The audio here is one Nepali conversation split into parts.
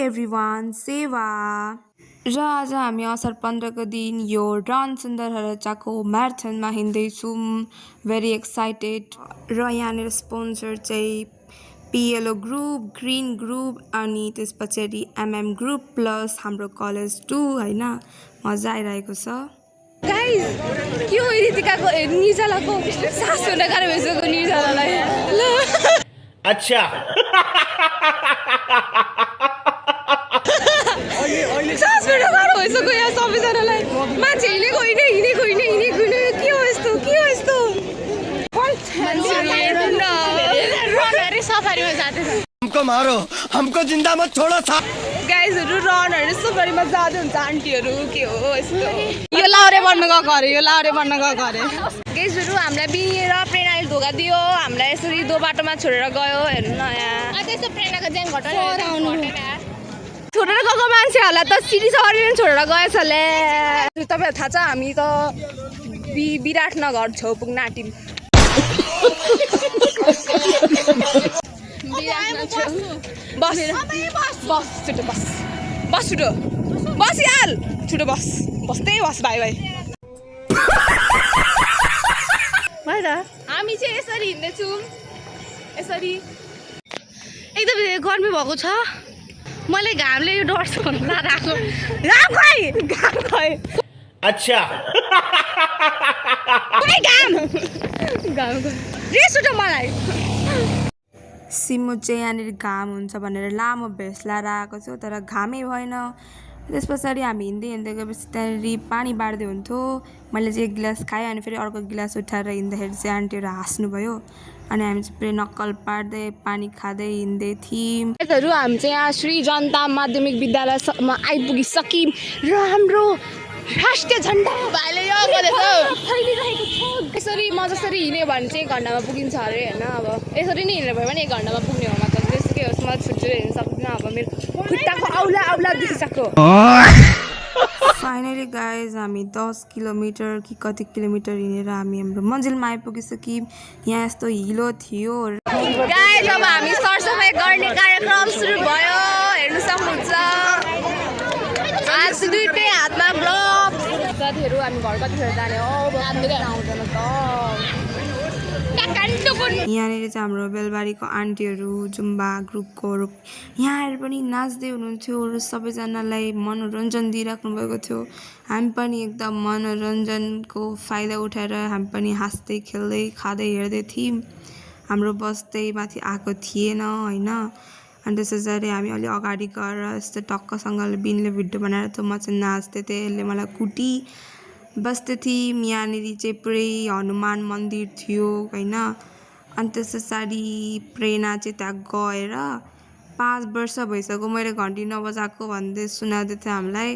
एभ्रिवान सेवा र आज हामी असार 15 को दिन यो रन सुन्दर हरचाको म्याराथनमा हिँड्दैछौँ। Very excited. र यहाँनिर स्पोन्सर चाहिँ पिएलओ ग्रुप, ग्रीन ग्रुप अनि त्यस पछाडि एमएम ग्रुप प्लस हाम्रो कलेज 2 हैन। मजा आइरहेको छ। गाइस के हो रितिकाको निर्जलाको सास हुन गाह्रो भइसक्यो निर्जलालाई। अच्छा सास हुन गाह्रो भइसक्यो यहाँ सबैजनालाई। मान्छे हिँडेको के हो यस्तो सफारीमा जाँदैछ। हमको मारो, हमको जिंदा मत छोड़ो था। गाइजहरु रनहरु सफारीमा जाँदै हुन्छ। आन्टीहरु के हो यस्तो यो लाउरे बन्न गएको अरे गाइजहरु हामीलाई बिनी र प्रेरणाले धोका दियो। हामीलाई यसरी दो बाटोमा छोडेर गयो। हेर्नु न यहाँ त्यस्तो प्रेरणाको ज्यान छोडेर गएको मान्छेहरूलाई त सिटी सफारीमा छोडेर गएछ ले। तपाईहरु थाहा छ हामी त विराटनगर छेउ पुग्न आँट्यौं। बस यार छिटो बस्दै बस भाइ हामी चाहिँ यसरी हिँड्दैछौँ। यसरी एकदम गर्मी भएको छ। मैले घामले यो डट्छ भन्नु लाएको घाम खै अच्छा घाम रेस उठ मलाई। सिमु चाहिँ यहाँनिर घाम हुन्छ भनेर लामो भेस्ट लाएर आएको छु, तर घामै भएन। त्यस पछाडि हामी हिँड्दै गएपछि त्यहाँनिर पानी बाँड्दै हुन्थ्यो। मैले चाहिँ एक गिलास खाएँ अनि फेरि अर्को गिलास उठाएर हिँड्दाखेरि चाहिँ आन्टीहरू हाँस्नुभयो अनि हामी चाहिँ पुरै नक्कल पार्दै पानी खाँदै हिँड्दै थियौँ। हामी चाहिँ यहाँ श्री जनता माध्यमिक विद्यालयमा आइपुगिसक्यौँ र हाम्रो राष्ट्रिय झन्डा फैलिरहेको छ। यसरी म जसरी हिँड्यो भने चाहिँ 1 घन्टामा पुगिन्छ अरे होइन। अब यसरी नै हिँड्नु भयो भने 1 घन्टामा पुग्ने हो। मतलब त्यसकै होस्, म छुट्टी हिँड्न सक्दिनँ। अब मेरो खुट्टाको औला देखिसक्यो। फाइनली गाइज हामी 10 किलोमिटर कि कति किलोमिटर हिँडेर हामी हाम्रो मन्जिलमा आइपुगिसक्यौँ। यहाँ यस्तो हिलो थियो। गाइज अब हामी सरसफाइ गर्ने कार्यक्रम सुरु भयो। हेर्नु सक्नुहुन्छ आज दुईटै हातमा ग्लोभ। साथीहरू हामी घर कतिखेर जाने हो आउँदैन त। यहाँनिर चाहिँ हाम्रो बेलबारीको आन्टीहरू जुम्बा ग्रुपकोहरू यहाँ आएर पनि नाच्दै हुनुहुन्थ्यो र सबैजनालाई मनोरञ्जन दिइराख्नु भएको थियो। हामी पनि एकदम मनोरञ्जनको फाइदा उठाएर हामी पनि हाँस्दै खेल्दै खाँदै हेर्दै थियौँ। हाम्रो बस चाहिँ माथि आएको थिएन होइन। अनि त्यसरी हामी अलि अगाडि गएर यस्तो टक्कसँगले बिनले भिडियो बनाएर त म चाहिँ नाच्दै थिएँ। यसले मलाई कुटी बस्दै थियौँ। यहाँनिर चाहिँ पुरै हनुमान मन्दिर थियो होइन। अनि त्यस पछाडि प्रेरणा चाहिँ त्यहाँ गएर 5 वर्ष भइसक्यो मैले घन्टी नबजाएको भन्दै सुनाउँदै थियो हामीलाई।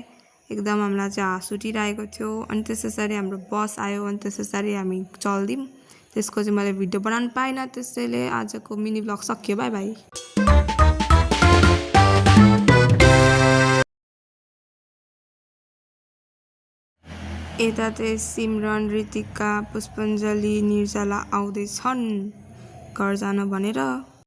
एकदम हामीलाई चाहिँ हाँस उठिरहेको थियो। अनि त्यस पछाडि हाम्रो बस आयो अनि त्यस पछाडि हामी चल्दियौँ। त्यसको चाहिँ मैले भिडियो बनाउनु पाइनँ। त्यसैले आजको मिनी ब्लग सकियो। By by. यता चाहिँ सिमरन, रितिका, पुष्पञ्जली, निर्जला आउँदैछन् घर जान भनेर।